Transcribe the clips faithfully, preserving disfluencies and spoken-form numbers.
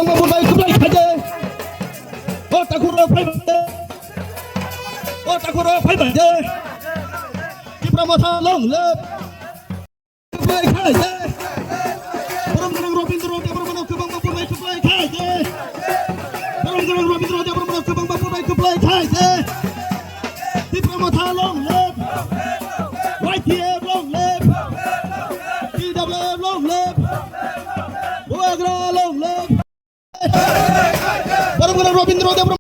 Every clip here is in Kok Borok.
Bumbo bai kwplai khaide. O takhuro phai bande. O takhuro phai bande. Tipra Motha long live. Kwplai khaide. Borom Gwnang Robindra Debbarmano kwbangma bumbo bai kwplai khaide. Borom Gwnang Robindra Debbarmano kwbangma bumbo bai kwplai khaide. Tipra Motha long live. Y T F long live. T W F long live. Bubagra long live. Borom Gwnang Robindra Debbarma.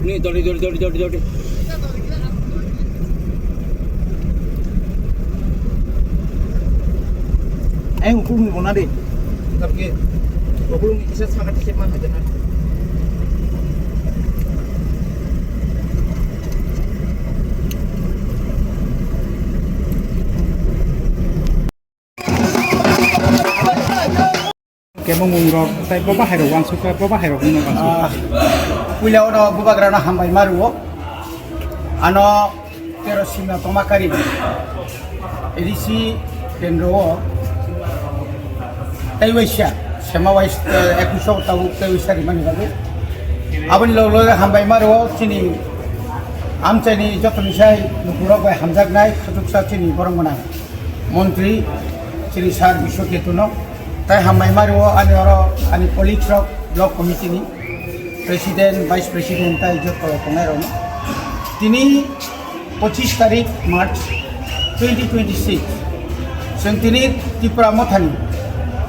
Ni dori, dori, dori, dori, dori. Ai, hukum ni bona de. Tapi hukum ni kisa sangat kisa mana aja na. Kebengmungrok tei bo bahairok uansukha, bo bahairok nino uansukha. Ah, puila oro bubagrano hambai ma rwo. Ano tero Simna Tomakari A D C kendro o tei waisa sema wais, eh, ekusho tabuk tei waisa rimani bagwi. Aboni loge loge hambai ma rwo chini amchaini jotoni sai nukhungrok bai hamjaknai khachuksa chini borok gwnang. Montri Shri Sir Biswaketuno, tai hambai ma rwo ani oro ani colleagues rok, block committee ni president, vice president tai joto tongnai rokno. Tini pochis tarik March twenty twenty-six, chwng tini Tipra Mothani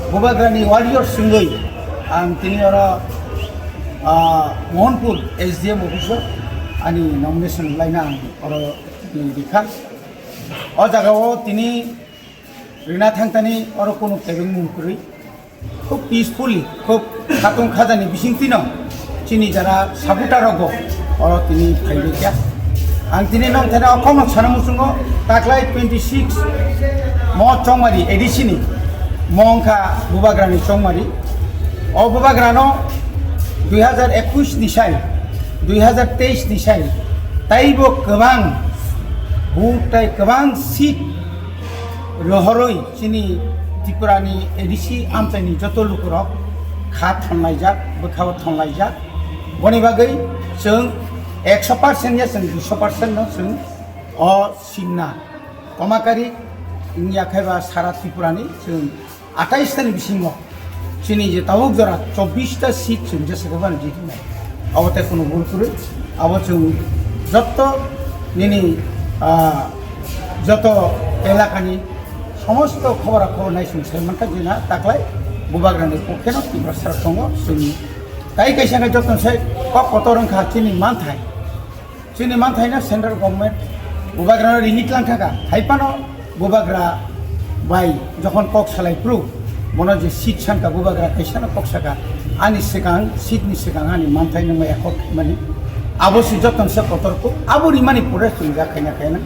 Bubagrani warriors wngwi ang tini oro, ah, Mohanpur S D M office o ani nomination laina ang oro tini rikha. O jaga o tini rina thangtani oro kunu kebengmung kwrwi. Khub peacefully, khub khatung khajani bisingtwino chini jara supporter rokbo oro tini phailai kha. Ang tini nong thani o khorang sana muchungo taklai twenty six mo Chongmari A D C ni mo wngkha Bubagrani Chongmari. O Bubagrano dui hazar ekush ni sai, dui hazar teis ni sai taibo kwbang vote tai kwbang seat rohorwi chini Tripurani A D C amchaini joto lukurok kha thonlaijak, bwkhao thonlaijak. Boni bagwi chwng ekso percent ya chwng duiso percent no chwng o Simna Komakari wngya khaiba sara Tripurani chwng atais tani bisingo chini je tabuk jora chobbish ta seat chwng jesa khe bani jitinai. Abo tei kunu bul kwrwi. Abo chwng jotto nini, ah, joto elakani somosto khobora khobor nai chwng sai mankha je na taklai Bubagrani pokheno Tiprasa tongo chwng. Tai kaisa khe joto sai kok kotor wngkha chini manthai. Chini manthaino central government Bubagrano ringwi tlang thaka, hai phano Bubagra bai jokhon kok salai phuru, bono je seat sankha Bubagra kaisano kok saka, ani swkang, seat ni swkang ani manthai nungma accord khaimani, abo se joton se kotor kuk, abo rimani pore chwng ja khaina khaina,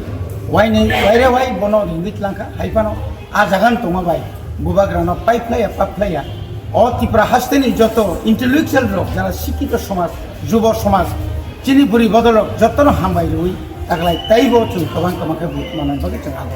wainwi, waire wai bono ringwi tlang kha, hai phano a jaga no tongma bai Bubagrano paiphlaiya, paiphlaiya, o Tripura hasteni joto intellectual rok, jara sikito somaj, jubo somaj, chini bwrwi bodolrok jotono hambai rwui taklai taibo chwng kwbang kwbang khe buj manani bagwi chwng abo.